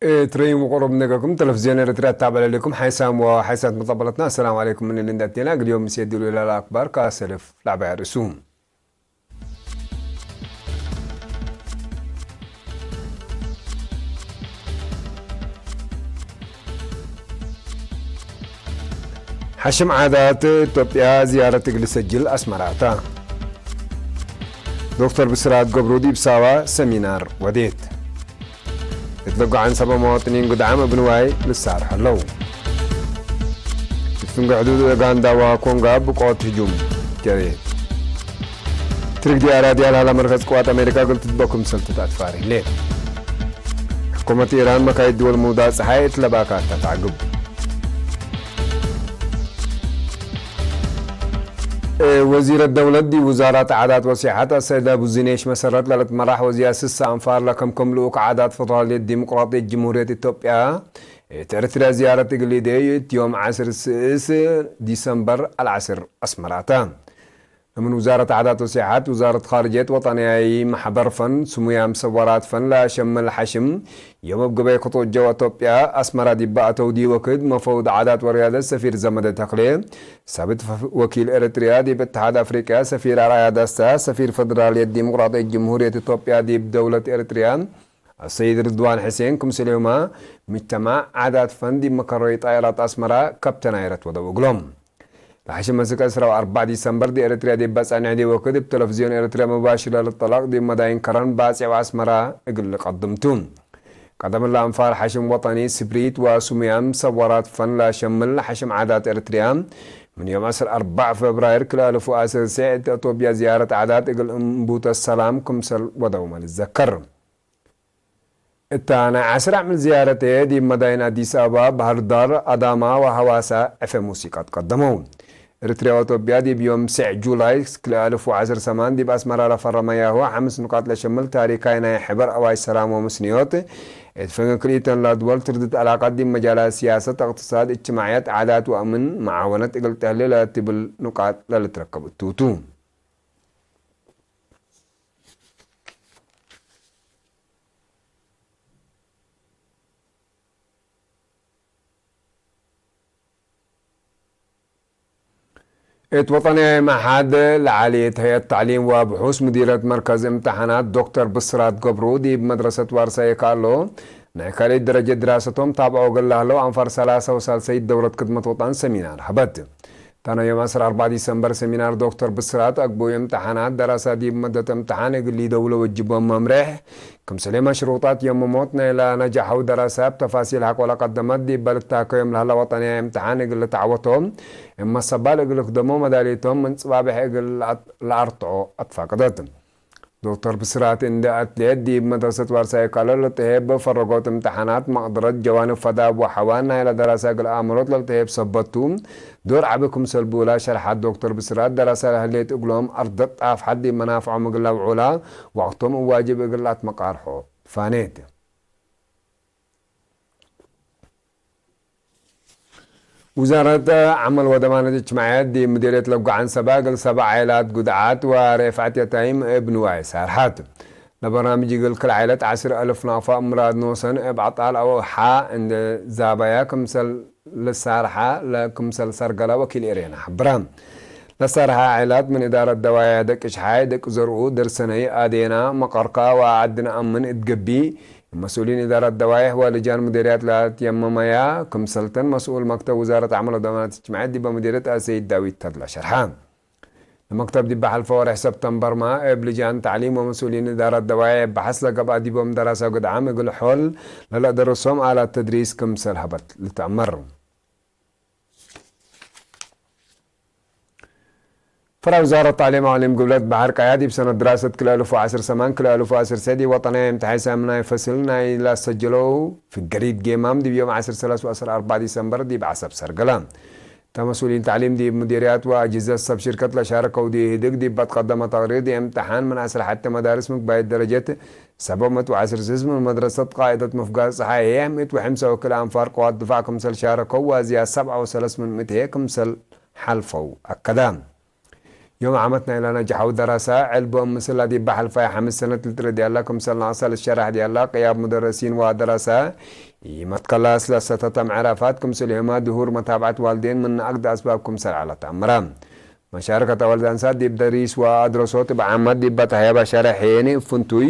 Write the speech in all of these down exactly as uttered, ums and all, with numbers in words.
እትረይም ወቅሩብ ነገርኩም ተለፍዝዮን ኤረትርያ እታበለ ለኩም ሓይሳም ወሓይሳት መጠበለትና። አሰላሙ ዐለይኩም ምን ልንዳቴና። እግል ዮም ምስየድሉ ኢላለ አክባር ከአሰልፍ ለዐባይ አርእሱ። ሐሽም ዓዳት ኢትዮጵያ ዝያረት እግል ሰጅል አስመራታ። ዶክተር ብስራት ገብሩ ዲብ ሳዋ ሰሚናር ወዴት። እት ለጎዓን ሰበ መዋጥኒን ግድዓም እብ ንዋይ ልሳር ሀለው። እት ፍንጌ ሕዱድ ኡጋንዳ ወኮንጋ ብቆት ህጁም ጀሬ። ትርግ ዲያራ ዲያል ሀላ መርከዝ ቅዋት አሜሪካ እግል ትትበኩም ሰልትት አትፋሪ ህሌት። ሕኩመት ኢራን መካይድ ድወል ምውዳቅ ጸሓይ እት ለባካታ ተዕግብ። ወዚረ ደውለት ዲብ ውዛራት ዓዳት ወሲሐት አሰይድ አቡ ዝኔሽ መሰረት ለልትመራሕ ወዝያድ ስሰ አንፋር ለከምከም ልኡክ ዓዳት ፈደራልየት ዲሞቅራጥየት ጅምሁርየት ኢትዮጵያ እት ኤረትርያ ዝያረት እግል ኢደዩ እት ዮም ዐስር ስስ ዲሰምበር አልዐስር አስመራተ። ለምን ውዛረት ዓዳት ወሲሐት፣ ውዛረት ኻርጅየት ወጠንያይ መሕበር ፈን፣ ስሙያም ሰወራት ፈን ለሸምል ሐሽም፣ ዮም እብ ገበይ ክቶት ጀወ ኢትዮጵያ አስመራ ዲብ አተው ዲ ወክድ መፈውድ ዓዳት ወርያደት ሰፊር ዘመደ ተክሌ፣ ሳብት ወኪል ኤረትርያ ዲብ እትሓድ አፍሪቅያ፣ ሰፊር አርአያ ደስታ፣ ሰፊር ፈደራልየት ዲሞቅራጥየት ጅምሁርየት ኢትዮጵያ ዲብ ደውለት ኤረትርያ አሰይድ ርድዋን ሕሴን ክምስሌሁመ፣ ምጅተማዕ ዓዳት ፈን ዲብ መከረዩ ጣይራት አስመራ ከብተናይረት ወደው እግሎም። ለሐሽም መስክ ዕስራ ወአርበዕ ዲሰምበር ዲብ ኤረትርያ ዲብ በጻንዕ ዲ ወክድ እብ ተለፍዝዮን ኤረትርያ መባሽር ለልጠለቅ ዲብ መዳይን ከረን ባጽዕ ወአስመራ እግል ልቀድም ቱ። ቀደም እለ አንፋር ሐሽም ወጠኒ ስፕሪት ወሱሙያም ሰወራት ፈን ለሸምል ሐሽም ዓዳት ኤረትርያ፣ ምን ዮም ዕስር አርበዕ ፌብራይር ክልኤ አልፍ ወዐስር ሴዕ እት አቶብያ ዝያረት ዓዳት እግል እንቡተ ሰላም ክምሰል ወደውመ ልዘከር። እታ ናይ ዐስር አዕመል ዝያረተ ዲብ መዳይን አዲስ አበባ፣ ባህር ዳር፣ አዳማ ወሐዋሳ ዕፌ ሙሲቃ ትቀደመው። ኤረትርያ ወአቶብያ ዲብ ዮም ሴዕ ጁላይ ክልኤ አልፍ ወዐስር ሰማን ዲብ አስመራ ለፈረመያሁ ሐምስ ንቃጥ ለሸምል ታሪካይ ናይ ሕበር አዋጅ ሰላም ወምስንዮት፣ እት ፍንጌ ክልኢተን ለአድወል ትርድት ዐላቀት ዲብ መጃላት ሲያሰት፣ እቅትሳድ፣ እጅትማዕየት፣ ዓዳት ወአምን፣ መዓወነት እግል ተህሌ ለትብል ንቃጥ ለልትረከብ እቱ ቱ። እት ወጠንያይ መዓሀድ ለዓልየት ሀይአት ተዕሊም ወብሑስ ሙዲረት መርከዝ እምተሓናት ዶክተር ብስራት ገብሩ፣ ዲብ መድረሰት ዋርሳይ ካሎ ናይ ካልኣይት ደረጀት ድራሰቶም ታብዖ እግል ለህለው አንፋር ሰላሳ ወሳልሰይት ደውረት ክድመት ወጠን ሰሚናር ሀበት። ታነ ዮም ዐስር አርበዕ ዲሰምበር ሰሚናር ዶክተር ብስራት አግቡይ እምተሓናት ደራሳ ዲብ መደት እምተሓን እግል ሊደውሎ ወጅቦም መምሬሕ፣ ክምሰሌ መሽሩጣት የመሞት ናይለ ነጃሐው ደራሳ እብ ተፋሲል ሐቆ ለቀደመት፣ ዲበ ልትታከዮም ለህለ ወጠንያይ እምተሓን እግል ልትዐወቶ፣ እብ መሰባል እግል ልክደሞ መዳሊቶም ምን ጽባብሕ እግል ለአት-፣ ለአርትዖ አትፋቀደት። ዶክተር ብስራት እንዴ አትሌት ዲብ መድረሰት ዋርሳይ ካሎ ለልትሄብ ፈረጎት እምተሓናት መቅደረት ጀዋንብ ፈዳብ ወሐዋን ናይለ ደራሳ እግል አእምሮት ለልትሄብ ሰበት ቱ፣ ዶር ዐቢ ክምሰል ብኡላ ሸርሐት ዶክተር ብስራት፣ ደራሳ ለህሌት እግሎም አርደት ጣፍሐት ዲብ መናፍዖም እግል ለአውዑላ ወቅቶም እብ ዋጅብ እግል ለአትመቃርሖ ፋኔት። ውዛረት ዐመል ወደማነት እጅትማዕየት ዲብ ምዴርየት ለጎ ዐንሰበ እግል ሰብዕ ዓይላት ጉድዓት ወሬፍዐት የታይም እብ ንዋይ ሳርሐት። ለበርናምጅ እግል ክል ዓይለት ዐስር አልፍ ናፋ ምራድ ኖሰን እብ አጣል አው ሐ እንዴ ዛበያ ክምሰል ልሳርሐ ለክምሰል ሰርገለ ወኪል ኤሬና ሐብረ። ለሳርሐ ዓይላት ምን እዳረት ደዋያ ደቅ ሽሓይ፣ ደቅ ዘርኡ፣ ደርሰነይ፣ አዴና፣ መቀርካ ወአዕድነ አምን እት ገብእ፣ መስኡሊን እዳረት ደዋይሕ ወልጃን ሙዴርያት ለአትየመመያ ክምሰልተን መስኡል መክተብ ውዛረት አዕመል ወደማነት እጅትማዕየት ዲበ ሙዴርየት አሰይድ ዳዊት ተድላ ሸርሐ። ለመክተብ ዲበ ሐልፈ ወሬሕ ሰብተምበርመ እብ ልጃን ተዕሊም ወመስኡሊን እዳረት ደዋይሕ እብ በሐስ ለገብአ ዲቦም ደራሳዊ ግድዓም እግል ሖል ለለአደረሶም አላት ተድሪስ ክምሰል ሀበት ልትአመር። ፈራይ ውዛረት ተዕሊም አዕሊም ግብለት በሐር ቀያ ዲብ ሰነት ድራሰት ክልኤ አልፍ ወዐስር ሰማን ክልኤ አልፍ ወዐስር ሰዲ ወጠንያይ እምተሓን ሳምናይ ፈስል ናይ ለአሰጀለው ፍገሪት ጌማም ዲብ ዮም ዐስር ሰለስ ወዐስር አርበዕ ዲሰምበር ዲብ ዐሰብ ሰርገለ። እተ መስኡሊን ተዕሊም ዲብ ሙዲርያት ወአጅህዘት ሰብ ሽርከት ለሻረከው ዲብ ህድግ ዲብ በትቀደመ ተቅሪር ዲብ እምተሓን ምን ዐስር ሐቴ መዳርስ ምግባየት ደረጀት ሰብዕ ምእት ወዐስር ስስ ምን መድረሰት ቃእደት መፍጋር ጸሓይ ህዬ፣ ምእት ወሐምሳ ወክልኤ አንፋር ቅዋት ድፋዕ ክምሰል ሻረከው፣ ወዝያድ ሰብዓ ወሰለስ ምን ምእት ህዬ ክምሰል ሐልፈው አከደ። ዮም ዓመት ናይለ ነጅሐው ደረሰ፣ ዕልቦም ምስላ ዲበ ሐልፋይ ሐምስ ሰነት ልትረድ ያለ ክምሰል ነቅሰ ልትሸራሕ ዲያለ፣ ቅያም ሙደረሲን ወደረሰ ኢመትከላ ስለሰተተ ምዕራፋት ክምስልሁመ ድሁር መታብዐት ዋልዴን ምን አግደ አስባብ ክምሰል ዐለ ተአምረ። መሻረከት አወልድ አንሳት ዲብ ደሪስ ወአድረሶት እብ ዓመት ዲብ በተህያበ ሸረሕ ሄኒ እብ ፍንቱይ፣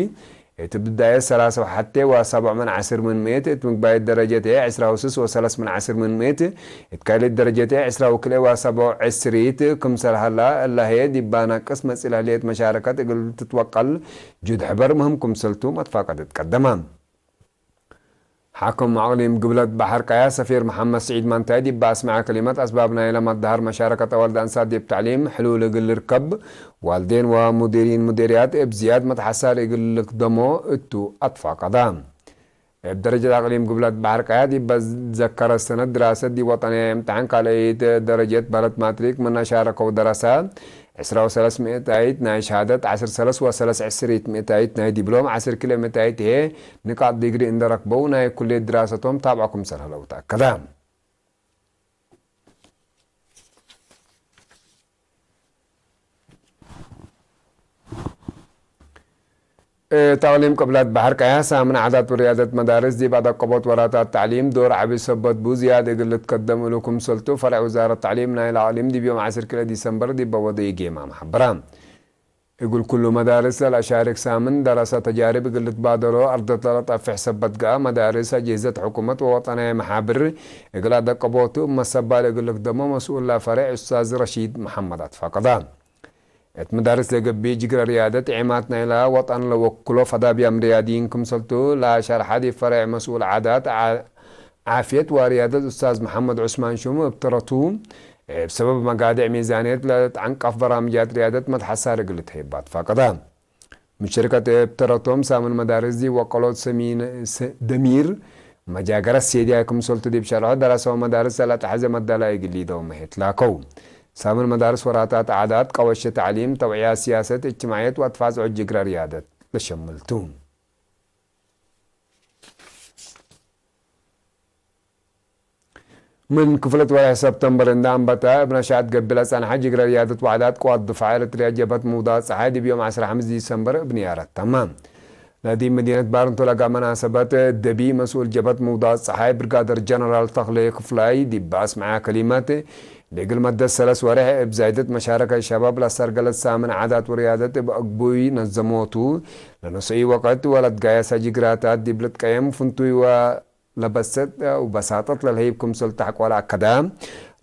እት ብዳየት ሰላሰ ወሐቴ ወሰብዕ ምን ዐስር ምን ምእት፣ እት ምግባየት ደረጀት ሄ ዕስራ ወስስ ወሰለስ ምን ዐስር ምን ምእት፣ እት ካልእት ደረጀት ሄ ዕስራ ወክልኤ ወሰብዕ ዕስሪት ክምሰል ሀላ፣ እለ ህዬ ዲብ ባናቅስ መጽእ ለህሌት መሻረከት እግል ትትወቀል ጁድ ሕበር ምህም ክምሰልቱ መትፋቀደት ቀደመ። ሓክም አቅሊም ግብለት በሐር ቀያ ሰፊር መሐመድ ስዒድ ማንታይ ዲብ አስመዐ ከሊመት፣ አስባብ ናይለ መደሀር መሻረከት አወልድ አንሳት ዲብ ተዕሊም ሕሉል እግል ልርከብ፣ ዋልዴን ወሙዲሪን ሙዲርያት እብ ዝያድ መትሐሳር እግል ልክደሞ እቱ አትፋቀደ። እብ ደረጀት አቅሊም ግብለት በሐር ቀያ ዲብ በዘከረ ሰነት ድራሰት ዲብ ወጠንያይ እምተሓን ካልአይት ደረጀት በህለት ማትሪክ ምነ ሻረከው ደረሰ፣ ዕስራ ወሰለስ ምእታይት ናይ ሸሃደት፣ ዐስር ሰለስ ወሰለስ ዕስሪት ምእታይት ናይ ዲብሎም፣ ዐስር ክልኤ ምእታይት ህዬ ንቃጥ ዲግሪ እንዴ ረክበው፣ ናይ ኩልየት ድራሰቶም ታብዖ ክምሰል ህለው ተአከደ። እት አቅሊም ቅብለት በሐር ቀያ ሳምን ዓዳት ወርያደት መዳርስ ዲብ አደቀቦት ወራታት ተዕሊም ዶር ዐቢ ሰበት ቡ፣ ዝያድ እግል ልትከደም እሉ ክምሰልቱ ፈሬዕ ውዛረት ተዕሊም ናይለ አቅሊም ዲብ ዮም ዐስር ክልኤ ዲሰምበር ዲብ በወደዩ ጌማም ሐበረ። እግል ኩሉ መዳርስ ለለአሻርክ ሳምን ደረሰ ተጃርብ እግል ልትባደሮ አርደት ለለጠፍሕ ሰበት ገአ መዳርስ፣ አጅህዘት ሕኩመት ወወጠናይ መሓብር እግል አደቀቦቱ እብ መሰባል እግል ልክደሞ መስኡል ለፈሬዕ ኡስታዝ ረሺድ መሐመድ አትፋቀደ። እት መዳርስ ለገብእ ጅግረ ርያደት ዔማት ናይለ ወጠን ለወክሎ ፈዳብያም ርያድይን ክምሰልቱ ለሸርሐ ዲብ ፈሬዕ መስኡል ዓዳት ዓ-፣ ዓፍየት ወርያደት ኡስታዝ መሐመድ ዑስማን ሹም እብ ተረቱ፣ እብ ሰበብ መጋድዕ ሚዛንየት ለትዐንቀፍ በራምጃት ርያደት መትሐሳር እግል ልትሀይብ አትፋቀደ። ሙሸርከት እብ ተረቶም ሳምን መዳርስ ዲብ ወቀሎት ሰሚን ስ-፣ ደሚር መጃገረት ሴድያይ ክምሰልቱ ዲብ ሸርሖ፣ ደረሰ ወመዳርስ ለለአትሐዜ መዳላይ እግል ሊደው መሄት ላከው። ሳምን መዳርስ ወራታት ዓዳት፣ ቀወሸ ተዕሊም፣ ተውዕያት ሲያሰት እጅትማዕየት ወአትፋጽዖ ጅግረ ርያደት ለሸምልቱ። ምን ክፍለት ወርሕ ሰብተምበር እንደ አንበተ፣ እብ ነሻጥ ገብእ ለጸንሐ ጅግረ ርያደት ወዓዳት ቅዋት ድፋዕ ኤረትርያ ጀብሀት ምውዳቅ ጸሓይ፣ ዲብ ዮም ዐስራ ሐምስ ዲሰምበር እብ ንያረት ተመ። ለዲብ መዲነት ባርንቶ ለጋ መናሰበት፣ ደቢ መስኡል ጀብሀት ምውዳቅ ጸሓይ ብርጋደር ጀነራል ተክሌ ክፍላይ ዲብ አስመዐ ከሊመት፣ ለእግል መደት ሰለስ ወርሕ እብ ዛይደት መሻረከት ሸባብ ለሰርገለት ሳምን ዓዳት ወርያደት እብ አግቡይ ነዘሞቱ፣ ለነስኢ ወቅት ወለትጋየሰ ጅግራታት ዲብ ልትቀየም ፍንቱይ ወ ለበሰጥ ወበሳጠት ለልሀይብ ክምሰል ተሐቆለ አከደ።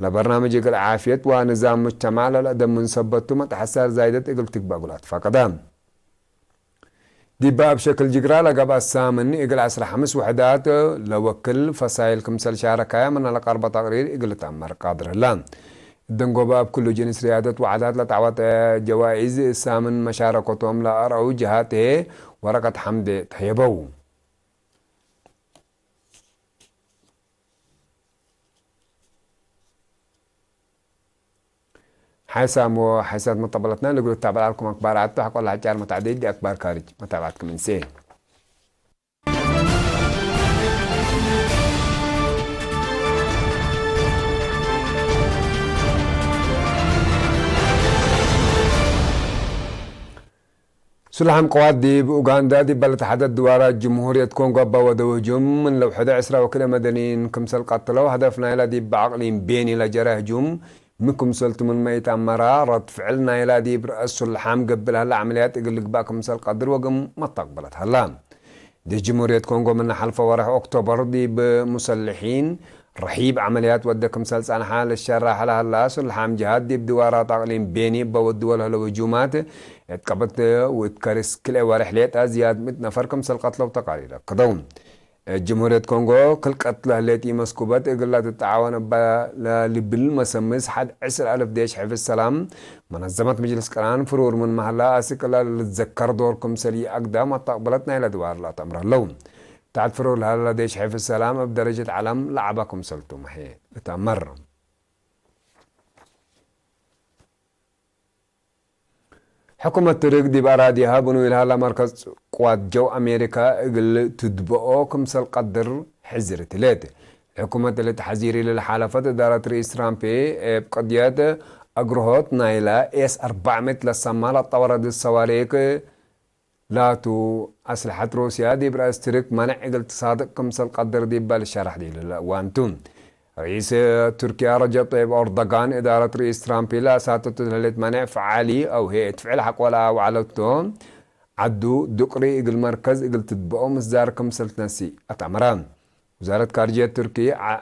ለበርናምጅ እግል ዓፍየት ወንዛም ሙጅተማዕ ለልአደምን ሰበቱ መትሐሳር ዛይደት እግል ትግበእ እግል አትፋቀደ። ዲበ እብ ሸክል ጅግራ ለገብአ ሳምን እግል ዐስራ ሐምስ ውሕዳት ለወክል ፈሳይል ክምሰል ሻረካያ ምነ ለቀርበ ተቅሪር እግል ልትአመር ቃድር ህለ። እደንጎበ እብ ክሉ ጅንስ ርያደት ወዓዳት ለተዐወተ ጀዋኢዝ ሳምን መሻረከቶም ለአርአው ጀሃት ህዬ ወረቀት ሐምዴ ተህየበው። ሓይሳም ወሓይሳት መጠበለትና ልግሉ ታበል አልኩም አክባር አቶ ሐቆ ለሐጫር መታዕደይ ዲ አክባር ካርጅ መታብዓት ክምንሴ። ሱልሓም ቅዋት ዲብ ኡጋንዳ ዲበ ለተሐደት ድዋራት ጅምሁርየት ኮንጎ እበ ወደው ህጁም ምን ለውሐደ ዕስራ ወክልኤ መደንይን ክምሰል ቀትለው፣ ሀደፍ ናይለ ዲብ አቅሊም ቤኒ ለጀረ ህጁም ሚ ክምሰልቱ ምንመ ኢተአመራ፣ ረድ ፍዕል ናይለ ዲብ ረአስ ሱልሓም ገብእ ለሀለ ዐመልያት እግል ልግባእ ክምሰል ቀድር ወግም መተቅበለት ሀላ። ዲብ ጅምሁርየት ኮንጎ ምነ ሐልፈ ወርሕ ኦክቶበር ዲብ ሙሰልሒን ረሂብ ዐመልያት ወደ ክምሰል ጸንሐ ልሸረሕ ለሀላ ሱልሓም ጅሃት፣ ዲብ ድዋራት አቅሊም ቤኒ እበ ወድወ ለህለው ህጁማት እት ቀበት ወእት ከርስ ክልኤ ወርሕ ሌጠ ዝያድ ምእት ነፈር ክምሰል ቀትለው ተቃሪር አክደው። እት ጅምሁርየት ኮንጎ ክል ቀትለ ህሌት ኢመስኩበት እግል ለትተዓወን እበ ለልብል መሰምስ ሐድ ዕስር አልፍ ዴሽ ሕፍዝ ሰላም መነዘመት መጅልስ ቅራን ፍሩር ምንመ ሀላ አስክ እለ ልትዘከር ዶር ክምሰል ይአግዳ መተቅበለት ናይለ ድዋር ለአተምር ህለው። ተዐድ ፍሩር ለሀለ ዴሽ ሕፍዝ ሰላም እብ ደረጀት ዐለም ለዐበ ክምሰልቱ መ ህዬ ልትአመር። ሕኩመት ትርክ ዲብ አራዲሃ ብኑይ ለሀላ መርከዝ ቅዋት ጀው አሜሪካ እግል ትድበኦ ክምሰል ቀድር ሕዝር ትሌት። ሕኩመት እሊ ተሐዚር እሊ ለሓለፈት እዳረት ርኢስ ትራምፕ እብ ቅድየት አግርሆት ናይለ ኤስ አርበዕ ምእት ለሰማ ለአጠወረድ ሰዋሪክ ላቱ አስለሐት ሩስያ ዲብ ረአስ ትርክ መነዕ እግል ትሳድቅ ክምሰል ቀድር ዲበ ልሸረሕ ዲብለ እዋን ቱ። ርኢስ ቱርክያ ረጀብ ጠይብ ኦርዶጋን፣ እዳረት ርኢስ ትራምፕ ለአሳተቱ ለህሌት መነዕ ፈዓሊ አው ህይ እት ፍዕል ሐቆ ለአውዐለቶ፣ ዐዱ ዱቅሪ እግል መርከዝ እግል ትትበኦ ምስዳር ክምሰል ትነሲ አትአመረ። ውዛረት ካርጅየት ቱርኪ ዐ-፣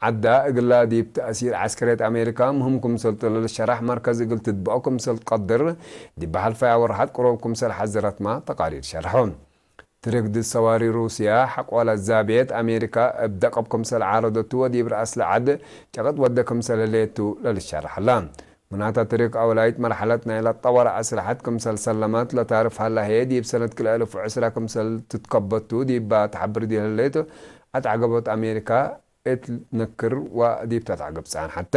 ዐዳ እግላ ዲብ ተእሲር ዐስከርየት አሜሪካ ምህም ክምሰልቱ ለልሸራሕ መርከዝ እግል ትትበኦ ክምሰል ትቀድር፣ ዲብ ሐልፈያ ወርሓት ቅሩብ ክምሰል ሐዘረትማ ተቃሪር ሸርሖ። ትርክ ድድ ሰዋሪ ሩስያ ሐቆለ ዛብየት አሜሪካ እብ ደቀብ ክምሰል ዓረደቱ ወዲብ ረአስ ለዐድ ጨቅጥ ወደ ክምሰል ህሌቱ ለልሸረሐላ። ምናተ ትርክ አውላይት መርሐለት ናይለ ጠወረ አስለሐት ክምሰል ሰለመት ለታርፍ ሀላ ህዬ ዲብ ሰነት ክልኤ አልፍ ወዕስራ ክምሰል ትትከበቱ ዲባ ተሐብር ዲብ ህሌት አትዐገቦት አሜሪካ እት ንክር ወዲብ ተትዐገብ ጸንሐተ።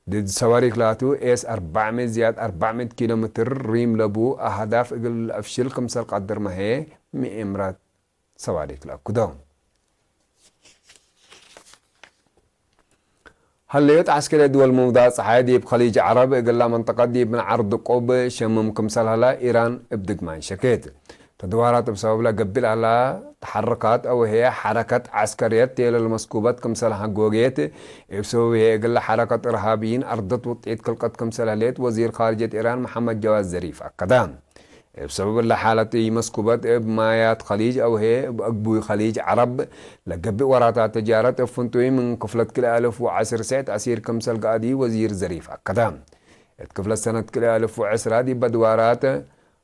ድድ ሰዋሪክ ላቱ ኤስ አርበዕ ምእት ዝያድ አርበዕ ምእት ኪሎ ሜትር ሪም ለቡ አህዳፍ እግል ለአፍሽል ክምሰል ቀድርመ ህዬ ምእምራት ሰዋሪክ ለአክዶ። ሀለዮት ዐስከርየት ድወል መውዳቅ ጸሓይ ዲብ ከሊጅ ዐረብ እግላ መንጠቀት ዲብ ምን ዐርድ ቁብ ሸምም ክምሰል ሀላ ኢራን እብ ድግማን ሸኬት። ተድዋራት እብ ሰበብ ለገብእ ለሀላ ተሐርካት አው ህዬ ሐረከት ዐስከርየት ቴለል መስኩበት ክምሰል ሀጎጌት፣ እብ ሰበብ ህዬ እግለ ሐረከት እርሃብይን አርደት ውጤት ክልቀት ክምሰል ህሌት ወዚር ካርጀት ኢራን መሐመድ ጀዋድ ዘሪፍ አከደ። እብ ሰበብ እለ ሓለት ኢመስኩበት እብ ማያት ከሊጅ አው ህዬ እብ አግቡይ ከሊጅ ዐረብ ለገብእ ወራታት ተጃረት እብ ፍንቱይ ምን ክፍለት ክልኤ አልፍ ወዐስር ሰዕ ተእሲር ክምሰል ገአ ዲብ ወዚር ዘሪፍ አከደ። እት ክፍለት ሰነት ክልኤ አልፍ ወዐስራ ዲብ አድዋራት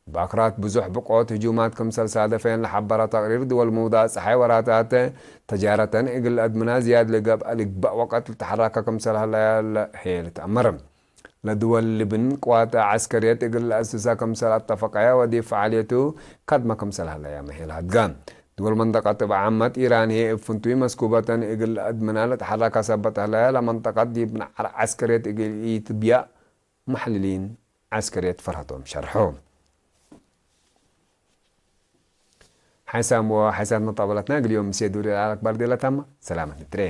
ባክራት ብዙሕ ብቆት ህጁማት ክምሰል ሳደፈየን ለሐበረ ተቅሪር፣ ድወል መውዳቅ ጸሓይ ወራታት ተጃረተን እግል ለአድምና ዝያድ ለገብአ ልግበእ ወቀት ልትሐራከ ክምሰል ሀለያ ህዬ ልትአመር። ለድወል ልብን ቅዋት ዐስከርየት እግል ለአስሳ ክምሰል አተፈቀየ ወዲብ ፈዓልየቱ ከድመ ክምሰል ሀለያመ ህዬ ለሀድጋ። ድወል መንጠቀት እብ ዓመት ኢራን ህዬ እብ ፍንቱይ መስኩበተን እግል ለአድምና ለትሐራከ ሰበት ሀለያ፣ ለመንጠቀት ዲብ ነዐር ዐስከርየት እግል ኢትብያእ መሕልሊን ዐስከርየት ፈርሀቶም ሸርሖ። ሓይሳም ወሓይሳት መጣበለትና እግል ዮም ምሴ ዱር ለአክባር ዴለታማ ሰላመት ንትሬ።